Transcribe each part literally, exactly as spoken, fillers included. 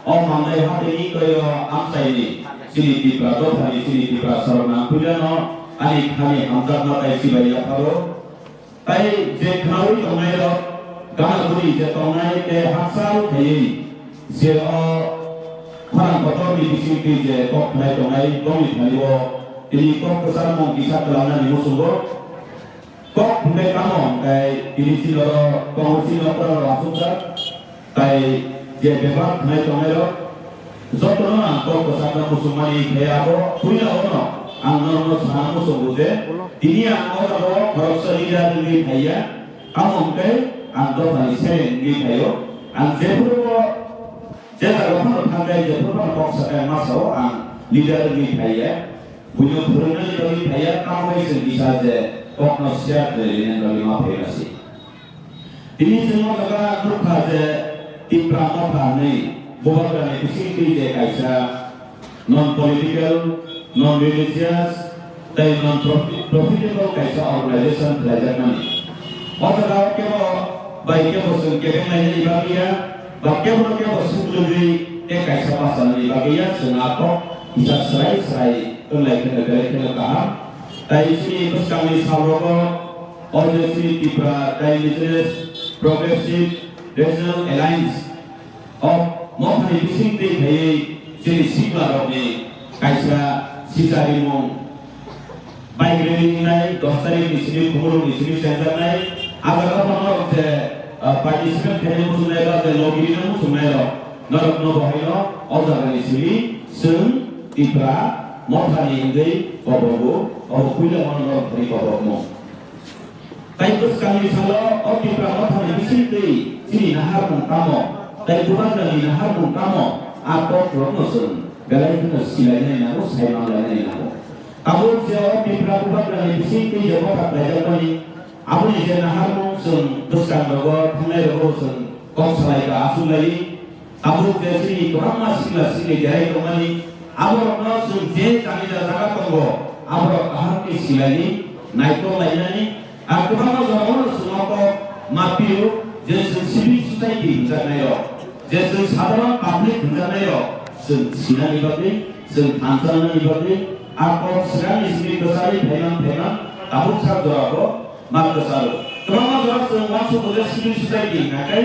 O manlai hatini toyo amchaini chini Tipra dophani chini Tipra sorokna puilano ani khani hamjakma tai chibai yapharo. Tai je khnaui tongnai rok gana guri je tongnai tei hakchal khaiwi je o khorang kotorni bisingtwi je kok khnai tongnai bongni thani o tini kok kwchangmung kisa twlangnani muchungo. Kok hwnkhe tamo hwnkhe tini chini oro Congress ni nokra rok asukjak, tai je bebak khnai tongnai rok jotono ang kok kwchakna muchungmani khe abo puila ono ang norokno sana muchungo je tini ang o jaga o khoroksa leader wngwi phaiya, tamo hwnkhe ang dophani seleng wngwi phaio. Ang jephuru o je jaga phano thangkhe jephuru phano kok sakha masa o ang leader wngwi phaiya. Buino phwrwngnani bagwi phaiya, tamo bai chwng kisa je kokno siya twrwini bagwi ma phaima se. Tini chwng o jaga nukha je Tipra Motha hwnwi Bubagrani bisingtwi je kaisa non political, non religious tei non profi-, profitable kaisa organization khlaijakmani. O jaga o kebo bai kebo chwng kebeng lainani bagwi ya, ba kebo no kebo swk lwgwi tei kaisa bachanani bagwi ya, chwng a kok kisa swrai swrai wnglai kheno belai kheno kaham. Tai chini bwskangni salrogo o je chini Tipra Indigenous Progressive Regional Alliance o Mothani bisingtwi khaiwi chini siklarokni kaisa sicharimung bike rally wngnai, dos tarikni simi, Khumulwngni simi sengjaknai. A jaga o norok je, ah, participate khaina muchungnai ba je logirina muchungnairok norokno bo haino o jagani simi chwng Tipra Mothani wngwi kobogo, obo puila mano norok thani kobokmung. Tai bwskangni salo o Tipra Mothani bisingtwi chini naharmung tamo, tai Bubagrani naharmung tamo, a kokrokno chwng belai kheno silainani nango, saimanlainani nango. Tabuk je o Tipra Bubagrani bisingtwi je bwkha khlaijakmani, aboni je naharmung chwng bwskang rogo, thangnai rogo chwng kok salai ba achuk lai. Tabuk je chini kwbangma sikla sikli jerai tongmani, aborokno chwng je chani ja jaga tongo, aborok kaham khe silaiwi naikol lainani, a kwbangma jorao chwng o kok ma phio je chwng civil society hwnjaknai rok, je chwng sadharon public hwnjaknai rok chwng sinani bagwi, chwng thansa wngnani bagwi, a kok swkangni simi kwcharwi phaimang phaimang tabuk sak jorao ma kwcharo. Kwbangma jora chwng uansukgo je civil society hwnkha khe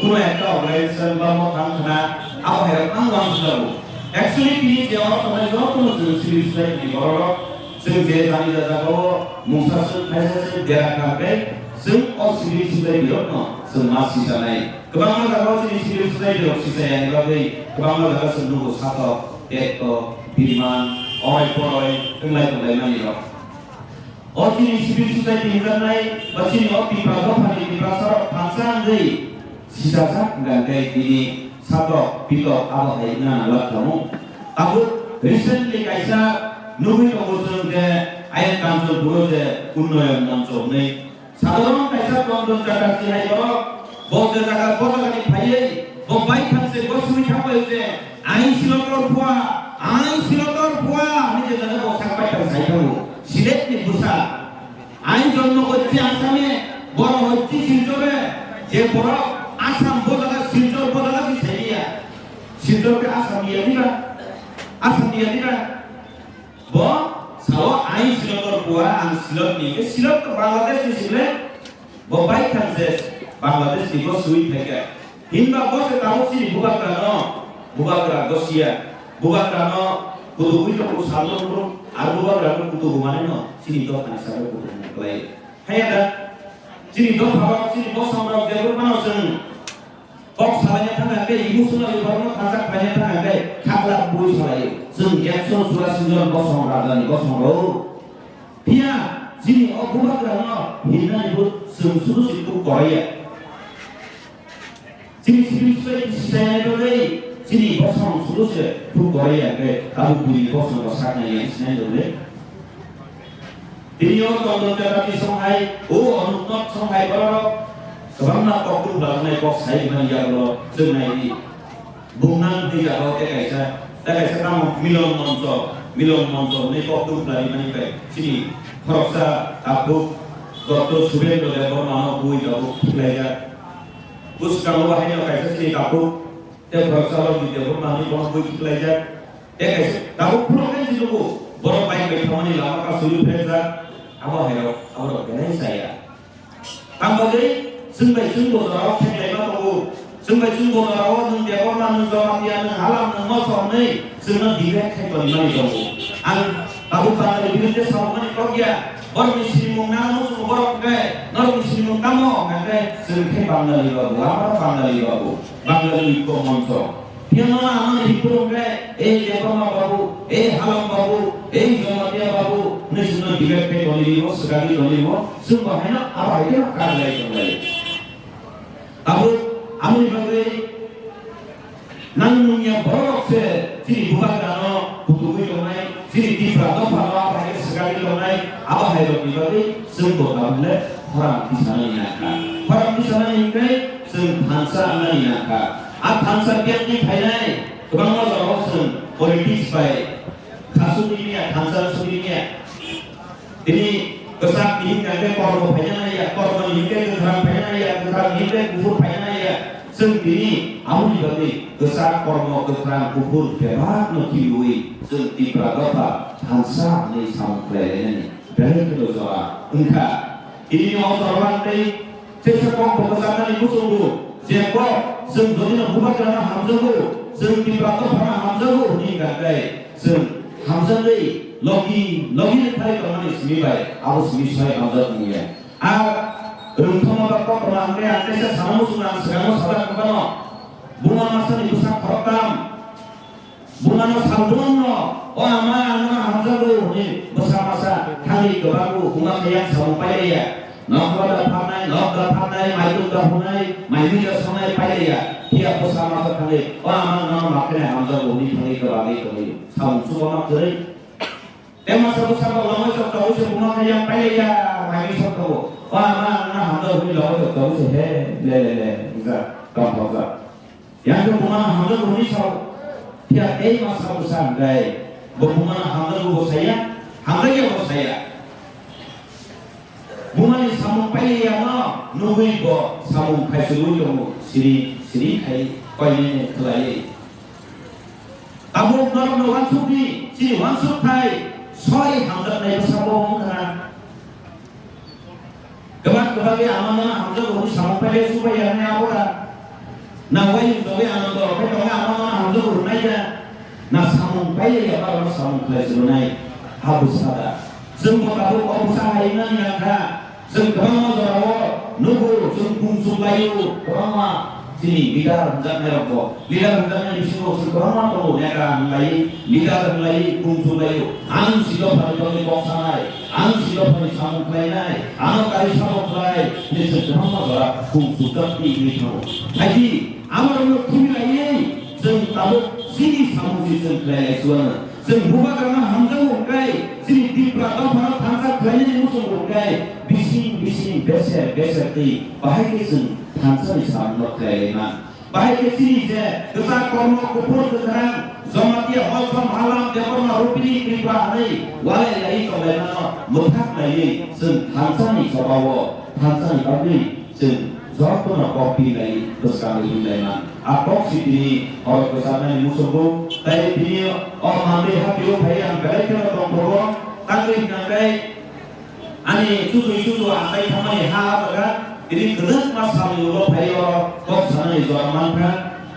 kuno ekta organization ba mothang khna abo hai rok ang uansukjago. Actually tini je oro tongnai jotono chwng civil society ni bororok chwng je jani jajagao mungsa swk khaisa swk dera kha khe chwng o civil society rokno chwng ma sisanai. Kwbangma jagao chini civil society rok sisayani bagwi kwbangma jaga chwng nugo satok, tekto, birman, oroi poroi, wnglai tonglai mani rok. O chini civil society hwnjaknai, ba chini o Tipra dophani Tiprasarok thansa wngwi sisajak hwnkha khe tini satok pitok abo hai wngna nangla khlamu. Tabuk recently kaisa nugwi tongo chwng je ayang Kanchanpuro je unnoyon moncho hwnwi. Sadharon kaisa Chandra Chatterjee hai borok, bo je jaga, bo jagani phaiwi, bo bai thang se, bo swi thang bai je, "Ain Silotor phua, ain Silotor phua," hwnwi je jaga bo sak bai thang sai thango. Silet ni bwsa. Ain jonmo gocche Assame, boro hocche Silchore, je borok Assam bo jaga Silchor bo jaga se sai ya. Silchor khe Assam ya diba? Assam ya diba? Bo sao, "Ain Silotor phua, ang Silot ni." Ke Silot to Bangladesh ni sile, bo bai thang se Bangladesh ni bo sui thai khe. Hinba bo se tabuk chini bubagra no, bubagra gosia, bubagra no kudu ui to salo bro, ar bubagra no kudu mane no, chini dophani salo kudu klai. Haya da, chini dopha rok, chini bosong rok je bro mano chwng. Kok salaina thang hwnkhe, emotionally borokno thangchak khlaina thang hwnkhe, khakla bui salaio. Chwng ekso churasi jon bosong rajani bosong rw. Phiya chini o bubagrano hinnani bo chwng sudu se tuk koraiya. Chini civil society sisainani bagwi chini bosong sudu se tuk koraiya hwnkhe, abo buini bosongo saknai yang sinai rwle. Tini o Chandra Chatterjee songhai, o Anupnath songhai borok kwbangma koktwma lajaknai kok sai mani yagulo chwng nai di. Bumnang tei jaga o tei kaisa, tei kaisa tamo Milan Moncho, Milan Moncho hwnwi koktwma laimani bai chini khoroksa takhuk Doctor Subendra Debbarma no bui tabuk khiklaijak. Bwskango haino kaisa chini takhuk Tei khoroksa rok video bo manwi bono bui khiklaijak. Tei kaisa tabuk phuru khe si nugo, borok bai bai thangmani lama ka suri phekjak. Abo hai rok, abo rok belai chaya. Tamo bagwi chwng bai chwng bo jorao kheklaima tongo. Chwng bai chwng bo jorao nwng Debbarma, nwng Jamatia, nwng Halam, nwng Motha hwnwi chwngno debate khai tonimani tongo. Ang tabuk Bangali biruddhe samani kok ya. Borokni sinimung nang muchungo borok hwnkhe, norokni sinimung tamo hwnkhe chwng khe Bangali rok bo, abo Bangali rok bo, Bangali Oikyo Moncho. Phiya no ano ni hikuru hwnkhe, "Ei Debbarma babu, ei Halam babu, ei Jamatia babu," hwnwi chwngno debate khai tonwi rwo, swkagwi tonwi rwo, chwng bo haino abo hai kheno kar lai tong lai. Tabuk aboni bagwi nang nungya borok se chini bubagrano kutugwi tongnai, chini Tipra dophano abo hai khe swkagwi tongnai, abo hai rokni bagwi chwng bo tabuk le khorang tisanani nangkha. Khorang tisanani hwnkhe chwng thansa wngnani nangkha. A thansa biyangni phainai kwbangma jorao chwng politics bai khasugwi manya, thansa sugwi manya. Tini kwchak ni himkha khe kormo phaina naiya, kormo ni himkha khe kwkhrang phaina naiya, kwkhrang ni himkha khe kuphur phaina naiya. Chwng tini aboni bagwi kwchak, kormo, kwkhrang, kuphur bebak no khibiwi chwng Tipra dopha thansa hwnwi samung khlai lainani belai kheno jora wngkha. Tini o jora tei Teisa kok bo kwchaknani muchungo je kok chwng jodi no bubagrano hamjago, chwng Tipra dophano hamjago hwnwi hwnkha khe chwng hamjakgwi logi logi ni thai tongmani simi bai abo simi sai hamjak wngya. A rwngthoma ba kotorma hwnkhe ang teisa sana muchungo ang swkango sajak wngkha no buma masani bwsa khoroktham. Bumano salbrum no, "O ama, ang nono hamjago," hwnwi bwsa masa thangwi kwbago buma khe yang samung pailaiya. Nok da pharnai, nok da pharnai, maitum da phunai, mai mui da songnai pailaiya. Phiya bwsa masa thangwi, "O ama, ang nono ma khe hamjago," hwnwi thangwi kwbagwi tongwi samung chubama kwrwi. Tei masa bwsa bo lama sok tongo se buma khe yang pailaiya, mai mui sok tongo. "O ama, ang nono hamjago," hwnwi lama sok tongo se, he, le, le, le, wngkha, tongthokjak. Yang khe bumano hamjago hwnwi sao. Phiya tei ma sao bwsa hwnkhe bo bumano hamjago bo saya, hamjakya bo saya. Bumani samung pailiyano nugwi bo samung khaisirwi tongo, siri siri khai koinene khlaiwi. Tabuk norokno uansukdi, chini uansuk khai soi hamjaknai bwsa bo wngkha na. Kwbang kwbangwi ama nono hamjago hwnwi samung pailai chubai ya hwnwi abo da. Na uaiyung tongwi ano doro khai tongo ama nono hamjago hwnwi nai da. Na samung pailai ya abo samung khlai chwrwnai. Abo sada. Chwng bo tabuk o bwsa hai wngna nangkha. Chwng kwbangma jorao nugo, chwng pung chuk laio, kwbangma chini leader hwnjaknai rokbo. Leader hwnjaknai bisingo chwng kwbangma tongo, neta hwnlai, leader hwnlai, pung chuk laio. Ang si dophani tongwi kok sanai. Ang si dophani samung khlainai, ano kari sabo khlai, hwnwi chwng kwbangma jora khum sukjak twi wngwi thango. Haidi, amarokno khumi laiwi chwng tabuk chini samung se chwng khlai lai suano. Chwng bubagrano hamjago hwnkhe, chini Tipra dophano thansa khlainani muchungo hwnkhe, bising bising beser beser twi bahai khe chwng thansani samungno khlai lai man. Bahai khe chini je kwchak kormo kuphur kwkhrang, Jamatia, Molsom, Halam, Debbarma, Rupini, Tripura hwnwi walai laiwi tonglaimano mwthak laiwi chwng thansani chobao, thansani bagwi chwng jotono kok phi lai bwskangwi wng lai man. A kok si tini horo kwchaknani muchungo, tei tini o manwi hapio phai ang belai kheno tongthogo, tangwi hwnkhe Ani chuchwi chuchu achai thangmani ha o jaga, tini kwbangma salni ulo phai o kok sanani jora mankha.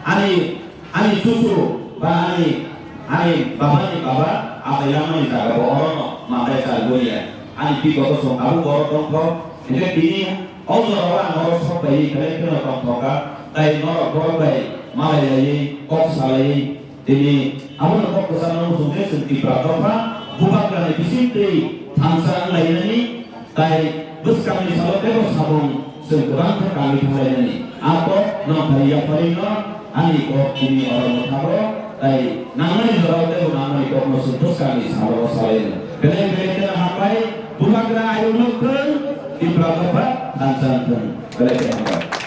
Ani, ani chuchu ba ani, ani babani baba achai langmani jaga bo orono mandai char goria. Ani pi koto song abo borok tongkho. Hingke tini o jora o ang oro sok bai belai kheno tongkho ka. Tai norok borok bai malai laiwi kok salaiwi Tini abono kok kwchangno muchung khe chwng Tipra dopha bubagrani bising twi thansa wng lainani, tai bwskangni salo teibo sabung chwng kwbang khe kangwi thang lainani. A kok nongkhari yapharino ani kok tini oro mwthabo, tai nangnani jorao teibo nangmani kokno chwng bwskangni salo sa lainani. Belai belai kheno hambai, bubagra ayukno kwrwng, Tipra dopha thansa wng thung. Belai khe hambai.